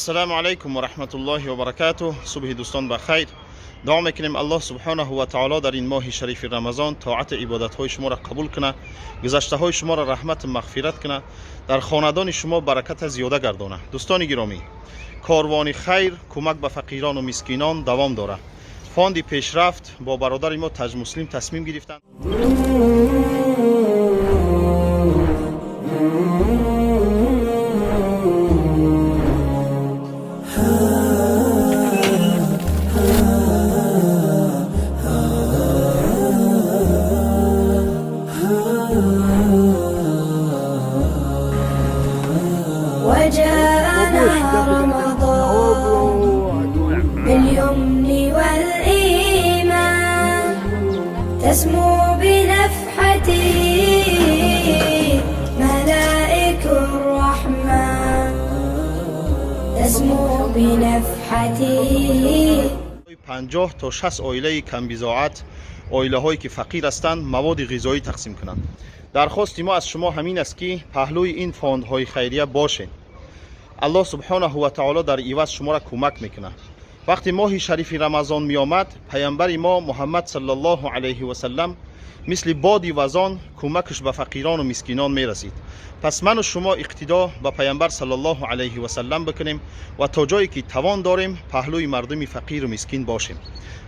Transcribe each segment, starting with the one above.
Ассалому алайкум ва раҳматуллоҳи ва баракатуҳ. Субҳи дӯстон ба хайр. Дуо мекунем, Аллоҳ субҳонаҳу ва таоло дар ин моҳи шарифи Рамазон тоату ибодатҳои шуморо қабул куна, гузаштаҳои шуморо раҳмату мағфират куна, дар хонадони шумо бараката зиёда гардона. Дӯстони гиромӣ, корвони хайр, кӯмак ба фақирону мискинон давом дорад. Фонди пешрафт бо бародари мо Таҷмуслим тасмим гирифтанд. وجاءنا رمضان باليمن والإيمان، تسمو بنفحته ملائك الرحمن، تسمو بنفحته. 50 то 60 оилаи камбизоат, оилаҳое ки фақир ҳастанд, маводи ғизоӣ тақсим кунанд. Дархости мо аз шумо ҳамин аст, ки паҳлӯи ин фондҳои хайрия бошед. Аллоҳ субҳонаҳу ва таоло дар иваз шуморо кӯмак мекунад. Вақте моҳи шарифи Рамазон меомад, паямбари мо Муҳаммад саллаллоҳу алайҳи васаллам мисли боди вазон кӯмакаш ба фақирону мискинон мерасид. Пас ману шумо иқтидо ба паямбар саллаллоҳу алайҳи васаллам бикунем ва то ҷое ки тавон дорем, паҳлӯи мардуми фақиру мискин бошем.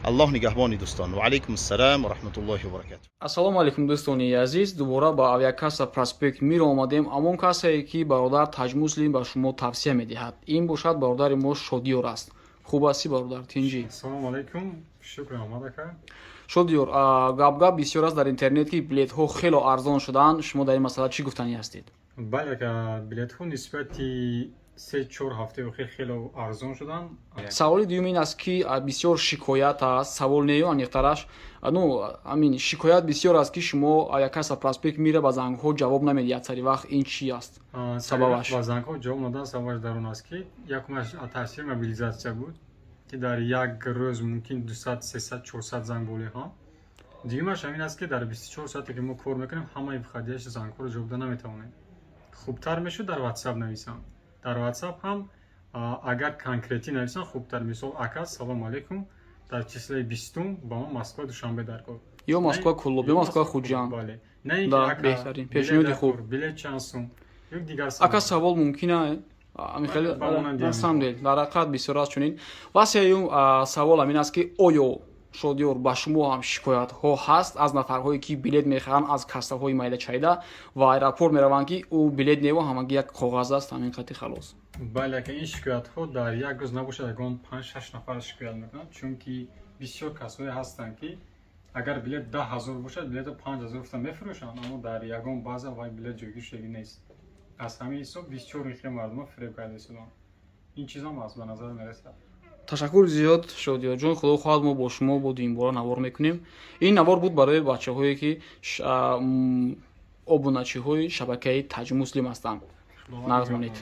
Аллоҳ нигаҳбони дӯстон. Ва алайкум ассалом ва раҳматуллоҳи ва баракатуҳ. Ассалому алайкум, дӯстони азиз. Дубора ба авиакасса Проспект Мир омадем, ҳамон кассае, ки бародар Таҷмуслим ба шумо тавсия медиҳад. Ин бошад бародари мо Шодиёр аст. Хуб ҳастӣ, бародар? Тинҷӣ? Ассалому алайкум, шукр, омад, ака. Шодиёр, гап-гап бисёр аст дар интернет, ки билетҳо хело арзон шуданд. Шумо дар ин масъала чӣ гуфтанӣ ҳастед? Бале, ака, билетҳо нисбати 3-4 ҳафтаи охир хело арзон шуданд. Саволи дуюм ин аст, ки бисёр шикоят аст, савол нею, аниқтараш, ну, амин, шикоят бисёр аст, ки шумо авиакасса Проспект Мира ба зангҳо ҷавоб намедиҳад сари вақт. Ин чӣ аст сабабаш? Ба зангҳо ҷавоб надан сабабаш дар он аст, ки якумаш таъсири мобилизатсия буд, ки дар як рӯз мумкин 200, 300, 400 занг болиҳо. Дуюмаш ҳамин аст, ки дар 24 соате, ки мо кор мекунем, ҳамаи входящий зангҳоро ҷавоб дода наметавонем. Хубтар мешуд дар WhatsApp нависам. Дар WhatsApp ҳам агар конкретӣ нависам, хубтар. Мисол: «Ака, салому алайкум, дар числаи 20-ум ба мо Москва Душанбе дар кор» ё Москва Куллоб, ё Москва Хуҷанд. Бале, на ин Да, беҳтарин пешниҳоди хуб. Билет чанд сум ё дигар. Ака, савол мумкина? Хеле на самом деле дар ҳақиқат бисёр аст чунин. Ва сеюм савол ҳамин аст, ки оё, Шодиёр, ба шумо ҳам шикоятҳо ҳаст аз нафарҳое, ки билет мехаранд аз кассаҳои майдачайда ва аэропорт мераванд, ки ӯ билет неву ҳамагӣ як коғаз аст, ҳамин қати халос? Бале, ака, ин шикоятҳо дар як рӯз набошад, ягон панҷ шаш нафар шикоят мекунанд, чунки бисёр касое ҳастанд, ки агар билет 10 000 бошад, билето 5000 гуфта мефурӯшанд, аммо дар ягон база вай билет ҷойгир шудагӣ нест. Аз ҳамин ҳисоб бисёр ихе мардумо фиреб карда истоданд. Ин чизам аст, ба назар мерасад. Ташаккур зиёд, Шодиёрҷон. Худо хоҳад, мо бо шумо бо дуюмбора навор мекунем. Ин навор буд барои бачаҳое, ки обуначиҳои шабакаи Таҷмуслим ҳастанд. Нағз монед.